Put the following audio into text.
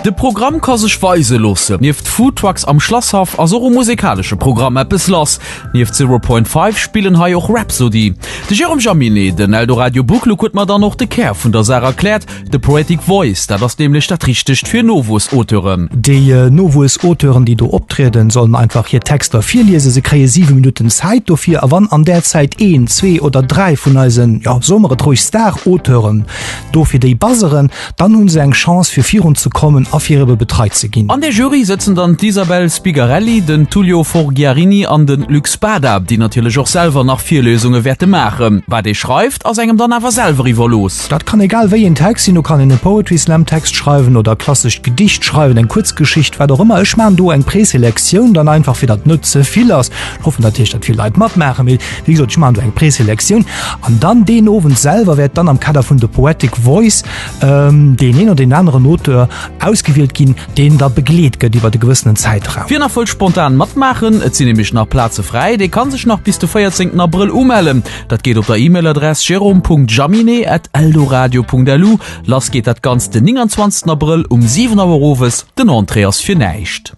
De Programm ka sech weise loossen. Nieft Foodtrucks am Schlasshaff ass och um musekalesche Programm eppes lass. Nieft Zero Point Five spillen hei och Rhapsody. De Jérôme Jaminet, den Eldoradio Booklook huet mer dann och de Kär vun der Saach erkläert, The Poetic Voice, dat ass nämlech dat Richtegt fir Nowuess-Auteuren. Déi Nowuess-Auteuren, déi do optrieden, sollen einfach hir Texter virliesen. Se kréie 7 Minutten Zäit dofir a wann an där Zäit een, zwee oder dräi vun eisen, jo, soe mer et roueg, Star-Auteuren dofir déi buzzeren, Dann hunn se eng Chance fir virun ze kommen a fir ebe betreit ze ginn. An der Jury sëtzen dann d'Isabel Spigarelli, den Tullio Forgiarini an de Luc Spada, déi natierlech och selwer nach Virliesunge wäerte maachen. Wat ee schreift, ass engem dann awer selwer iwwerlooss. Dat kann egal wéi een Text sinn, do kann een e Poetry Slam Text schreiwen oder e klassescht Gedicht schreiwen, eng Kuerzgeschicht, wat och ëmmer. Ech maachen do eng Preselektioun dann einfach, fir datt net ze vill ass. Ech hoffen natierlech, datt vill Leit matmaachen, mee wéi gesot, ech maachen do eng Preselektioun an dann deen Owend selwer wäert dann am Kader vun The Poetic Voice deen een oder deen aneren Auteur ausgewielt ginn, deen da begleet gëtt iwwer e gewëssenen Zäitraum. Wien nach wëllt spontan matmaachen, et sinn nämlech nach Plaze fräi, dee kann sech nach bis de 14 Abrëll umellen. Dat geet op der E-Mail-Adress jerome.jaminet@eldoradio.lu. Lass geet dat Ganzt den 29 Abrëll um 7 Auer owes. Den Entrée ass fir näischt.